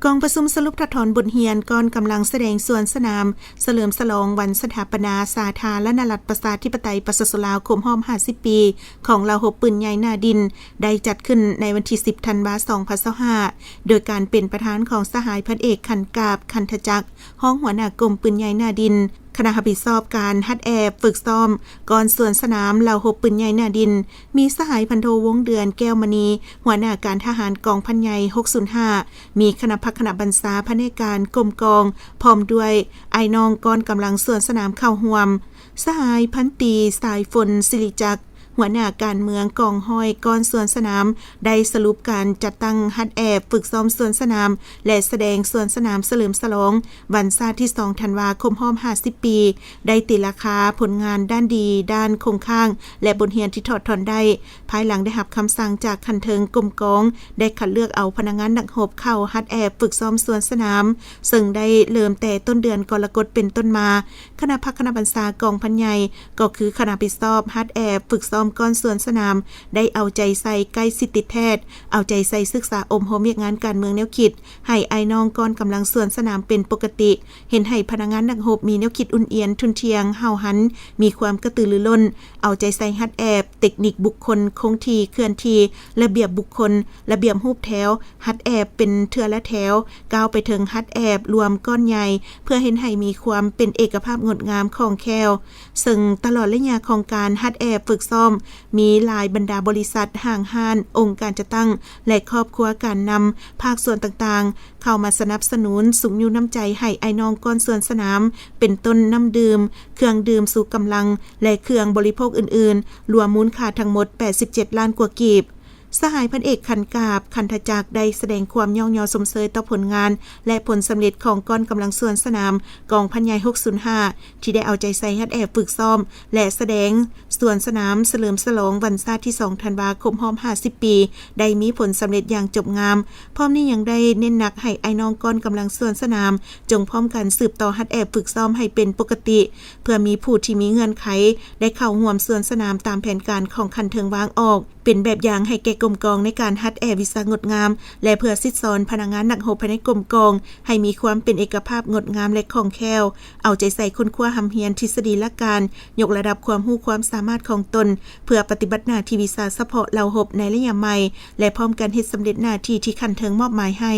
ກອງປະຊຸມສະຫຼຸບຖອດຖອນບົດຮຽນ ກ່ອນກຳລັງສະແດງສວນສະໜາມ ສະເຫຼີມສະຫຼອງວັນສະຖາປະນາສາທາລະນະລັດ ປະຊາທິປະໄຕ ປະຊາຊົນລາວ ຄົບຮອບ ຫ້າສິບ ປີ ຂອງເຫຼົ່າຮົບປືນໃຫຍ່ໜ້າດິນ ໄດ້ຈັດຂຶ້ນໃນວັນທີ ສິບ ທັນວາ ສອງພັນຊາວຫ້າ ໂດຍການເປັນປະທານຂອງສະຫາຍ ພັນເອກ ຂັນກາບ ຂັນທະຈັກ ຮອງຫົວໜ້າກົມປືນໃຫຍ່ໜ້າດິນ, ຄະນະຮັບຜິດຊອບການຫັດແອບຝຶກຊ້ອມ ກ່ອນສວນສະໜາມເຫຼົ່າຮົບປືນໃຫຍ່ໜ້າດິນ, ມີສະຫາຍ ພັນໂທ ວົງເດືອນ ແກ້ວມະນີ ຫົວໜ້າການທະຫານກອງພັນໃຫຍ່ ຫົກສູນຫ້າ, ມີຄະນະພັກຄະນະບັນຊາ ພະແນກການ ກົມກອງ ພ້ອມດ້ວຍອ້າຍນ້ອງກ້ອນກຳລັງສວນສະໜາມເຂົ້າຮ່ວມ. ສະຫາຍ ພັນຕີ ສາຍຝົນ ສິລິຈັກ ຫົວໜ້າການເມືອງກອງຮ້ອຍກ້ອນສວນສະໜາມ ໄດ້ສະຫຼຸບການຈັດຕັ້ງຫັດແອບຝຶກຊ້ອມສວນສະໜາມ ແລະ ສະແດງສວນສະໜາມສະເຫຼີມສະຫຼອງວັນຊາດທີ ສອງ ທັນວາ ຄົບຮອບ ຫ້າສິບ ປີ, ໄດ້ຕີລາຄາຜົນງານດ້ານດີ, ດ້ານຄົງຄ້າງ ແລະ ບົດຮຽນທີ່ຖອດຖອນໄດ້, ພາຍຫຼັງໄດ້ຮັບຄຳສັ່ງຈາກຂັ້ນເທິງກົມກອງ ໄດ້ຄັດເລືອກເອົາພະນັກງານນັກຮົບເຂົ້າຫັດແອບຝຶກຊ້ອມສວນສະໜາມ, ເຊິ່ງໄດ້ເລີ່ມແຕ່ຕົ້ນເດືອນກໍລະກົດເປັນຕົ້ນມາ. ຄະນະພັກຄະນະບັນຊາກອງພັນໃຫຍ່ ກໍຄືຄະນະຮັບຜິດຊອບຫັດແອບຝຶກຊ້ອມກ້ອນສວນສະໜາມ ໄດ້ເອົາໃຈໃສ່ໃກ້ຊິດຕິດແທດ, ເອົາໃຈໃສ່ສຶກສາອົບຮົມວຽກງານການເມືອງແນວຄິດ ໃຫ້ອ້າຍນ້ອງກ້ອນກຳລັງສວນສະໜາມເປັນປົກກະຕິ, ເຮັດໃຫ້ພະນັກງານນັກຮົບມີແນວຄິດອຸ່ນອຽນ, ທຸ່ນທ່ຽງ, ຫ້າວຫັນ, ມີຄວາມກະຕືລືລົ້ນ, ເອົາໃຈໃສ່ຫັດແອບເຕັກນິກບຸກຄົນຄົງທີ່ເຄື່ອນທີ່, ລະບຽບບຸກຄົນ, ລະບຽບຮູບແຖວ, ຫັດແອບເປັນເທື່ອລະແຖວ, ກ້າວໄປເຖິງຫັດແອບລວມກ້ອນໃຫຍ່ ເພື່ອເຮັດໃຫ້ມີຄວາມເປັນເອກະພາບງົດງາມຄ່ອງແຄ້ວ. ເຊິ່ງຕະຫຼອດໄລຍະຂອງການຫັດແອບຝຶກຊ້ອມ ມີຫຼາຍບັນດາບໍລິສັດ, ຫ້າງຮ້ານ, ອົງການຈັດຕັ້ງ ແລະ ຄອບຄົວການນຳພາກສ່ວນຕ່າງໆ ເຂົ້າມາສະໜັບສະໜູນ, ຊຸກຍູ້ນ້ຳໃຈໃຫ້ອ້າຍນ້ອງກ້ອນສວນສະໜາມ ເປັນຕົ້ນນ້ຳດື່ມ, ເຄື່ອງດື່ມຊູກຳລັງ ແລະ ເຄື່ອງບໍລິໂພກອື່ນໆ, ລວມມູນຄ່າທັງໝົດ ແປດສິບເຈັດລ້ານກວ່າກີບ. ສະຫາຍ ພັນເອກ ຂັນກາບ ຂັນທະຈັກ ໄດ້ສະແດງຄວາມຍ້ອງຍໍຊົມເຊີຍຕໍ່ຜົນງານ ແລະ ຜົນສຳເລັດຂອງກ້ອນກຳລັງສວນສະໜາມກອງພັນໃຫຍ່ ຫົກສູນຫ້າ ທີ່ໄດ້ເອົາໃຈໃສ່ຫັດແອບຝຶກຊ້ອມ ແລະ ສະແດງສວນສະໜາມສະເຫຼີມສະຫຼອງວັນຊາດທີ ສອງ ທັນວາ ຄົບຮອບ ຫ້າສິບ ປີ ໄດ້ມີຜົນສຳເລັດຢ່າງຈົບງາມ. ພ້ອມນີ້ຍັງໄດ້ເນັ້ນໜັກໃຫ້ອ້າຍນ້ອງກ້ອນກຳລັງສວນສະໜາມ ຈົ່ງພ້ອມກັນສືບຕໍ່ຫັດແອບຝຶກຊ້ອມໃຫ້ເປັນປົກກະຕິ ເພື່ອມີຜູ້ທີ່ມີເງື່ອນໄຂໄດ້ເຂົ້າຮ່ວມສວນສະໜາມຕາມແຜນການຂອງຂັ້ນເທິງວາງອອກ ເປັນແບບຢ່າງໃຫ້ແກ່ກົມກອງໃນການຫັດແອບວິຊາງົດງາມ ແລະ ເພື່ອສິດສອນພະນັກງານນັກຮົບພາຍໃນກົມກອງ ໃຫ້ມີຄວາມເປັນເອກະພາບງົດງາມ ແລະ ຄ່ອງແຄ້ວ, ເອົາໃຈໃສ່ຄົ້ນຄວ້າຮ່ຳຮຽນທິດສະດີຫຼັກການ, ຍົກລະດັບຄວາມຮູ້ຄວາມສາມາດຂອງຕົນ ເພື່ອປະຕິບັດໜ້າທີ່ວິຊາສະເພາະເຫຼົ່າຮົບໃນໄລຍະໃໝ່ ແລະ ພ້ອມກັນເຮັດສຳເລັດໜ້າທີ່ທີ່ຂັ້ນເທິງມອບໝາຍໃຫ້.